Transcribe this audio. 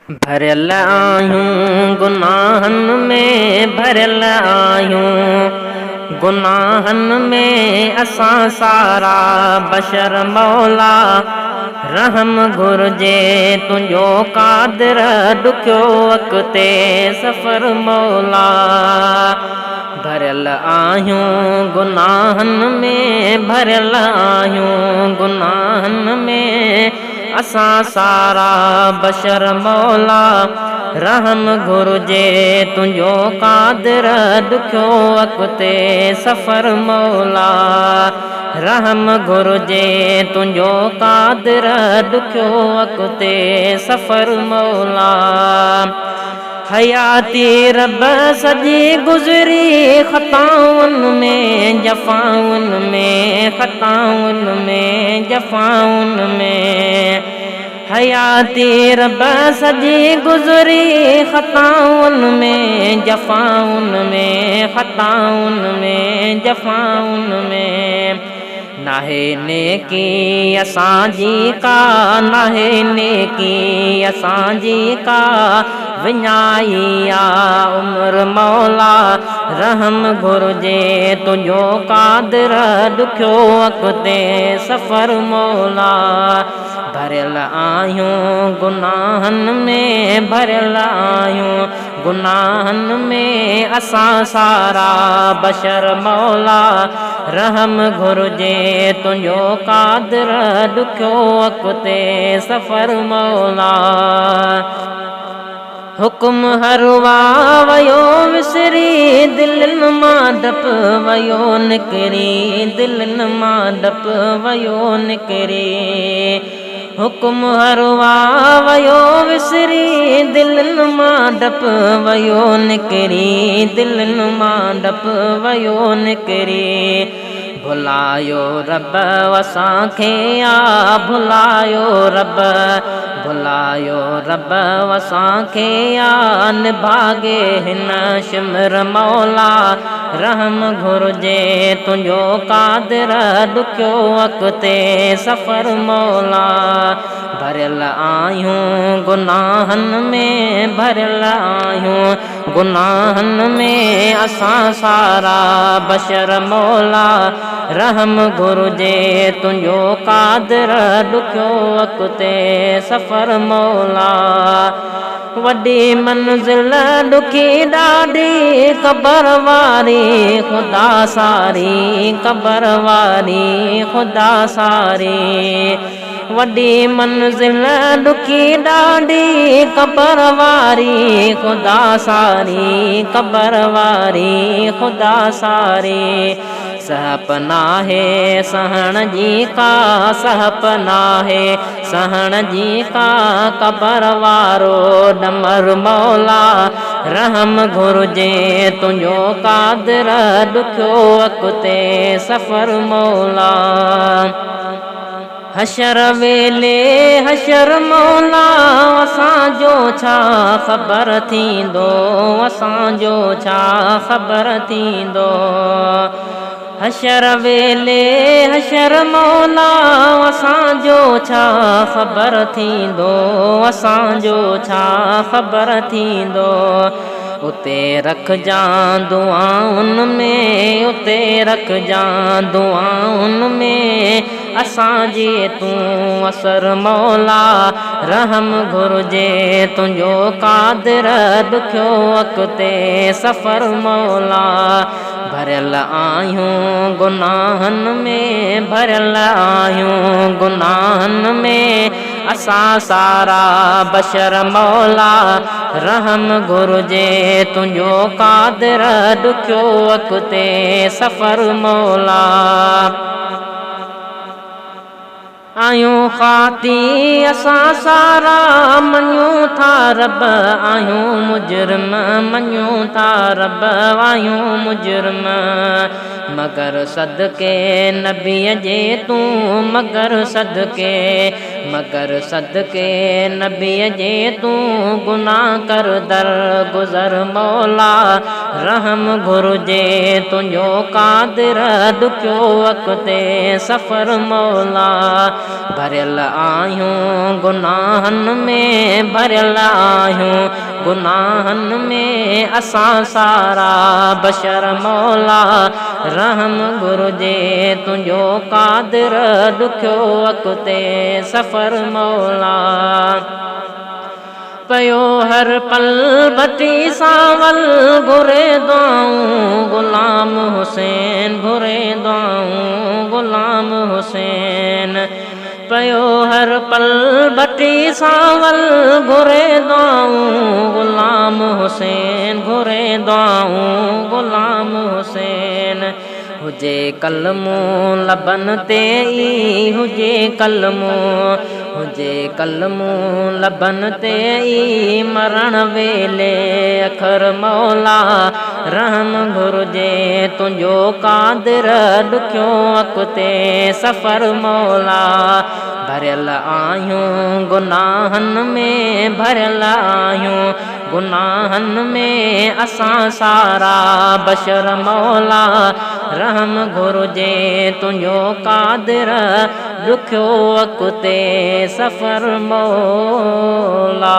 ڀريل آهيون گناهن ۾ ڀريل آهيون گناهن ۾ اسان سارا بشر مولا رحم گهرجي تنهنجو قادر ڏکيو اڳتي سفر مولا ڀريل آهيون گناهن ۾ ڀريل آهيون گناهن ۾ اسان سارا بشر مولا رحم گهرجي تنهنجو قادر ڏکيو اڳتي سفر مولا رحم گهرجي تنهنجو قادر ڏکيو اڳتي سفر مولا حياتي رب سڄي گذري خطائن ۾ جفائن ۾ خطائن ۾ جفائن ۾ حياتي رب سڄي گذري خطائن ۾ جفائن ۾ خطائن ۾ جفائن ۾. ناهي نيڪي اسان جي ڪا، ناهي نيڪي اسان جي ڪا، وڃائي آ عمر مولا، رحم گهرجي تنهنجو قادر، ڏکيو اڳتي سفر مولا، ڀريل آهيون گناهن ۾، ڀريل آهيون گناهن ۾ اسان سارا بشر مولا رحم گهرجي تنهنجو قادر ڏکيو اڳتي سفر مولا حڪم هر وا ويو وسري دلين مان ڊپ ويو نڪري دلين مان ڊپ ويو نڪري. حڪم هر وا ويو وسري دلين مان ڊپ ويو نڪري دلين مان ڊپ ويو نڪري ڀلايو رب اسان کي آ ڀلايو رب ڀلايو رب اسان کي آ نڀاڳي هن شمر مولا رحم گهرجي تنهنجو قادر ڏکيو اڳتي سفر مولا ڀريل آهيون گناهن ۾ ڀريل آهيون گناهن ۾ اسان سارا بشر مولا رحم گهرجي تنهنجو قادر ڏکيو اڳتي سفر مولا. وڏي منزل ڏکي ڏاڍي قبر واري خدا ساري قبر واري خدا ساري وڏي منزل ڏکي ڏاڍي قبر واري خدا ساري قبر واري خدا ساري سهپ ناهي سهڻ جي ڪا سهپ ناهي سهڻ جي ڪا قبر وارو ڏمر مولا رحم گهرجي تنهنجو قادر ڏکيو اڳتي سفر مولا حشر ويلي حشر مولا اسان جو ڇا خبر ٿيندو اسان جو ڇا خبر ٿيندو حشر ويلي حشر مولا اسان جو ڇا خبر ٿيندو اسان جو ڇا خبر ٿيندو اتي رکجان دعائن ۾ اتي رکجان دعائن ۾ اسان جي تون اثر مولا رحم گهرجي تنهنجو قادر ڏکيو اڳتي سفر مولا ڀريل آهيون گناهن ۾ ڀريل آهيون گناهن ۾ اسان سارا بشر مولا رحم گهرجي تنهنجو قادر ڏکيو اڳتي سفر مولا. آهيون خاطي اسان سارا مڃون ٿا رب آهيون مجرم مڃون ٿا رب آهيون مجرم مگر صدقي نبيء جي تون مگر صدقي مگر صدقي نبيء جي تون گناھ ڪر در گذر مولا رحم گهرجي تنهنجو قادر ڏکيو اڳتي سفر مولا ڀريل آهيون گناهن ۾ ڀريل آهيون گناهن ۾ اسان سارا بشر مولا رحم گهرجي تنهنجو قادر ڏکيو اڳتي سفر مولا. پيو هر پل ڀٽي سانول گهري دعائون غلام حسين گهري دعائون غلام حسين پيو هر پل ڀٽي سانول گهري دعائون غلام حسين گهري دعائون غلام حسين هجي ڪلمو لبن تي ئي هجي ڪلمو هجي ڪلمو لبن تي ئي مرڻ ويلي اکر مولا رحم گهرجي تنهنجو قادر ڏکيو اک تي سفر مولا ڀريل آهيون گناهن ۾ ڀريل آهيون گناهن ۾ اسان سارا بشر مولا رحم گهرجي تنهنجو قادر ڏکيو اڳتي سفر مولا.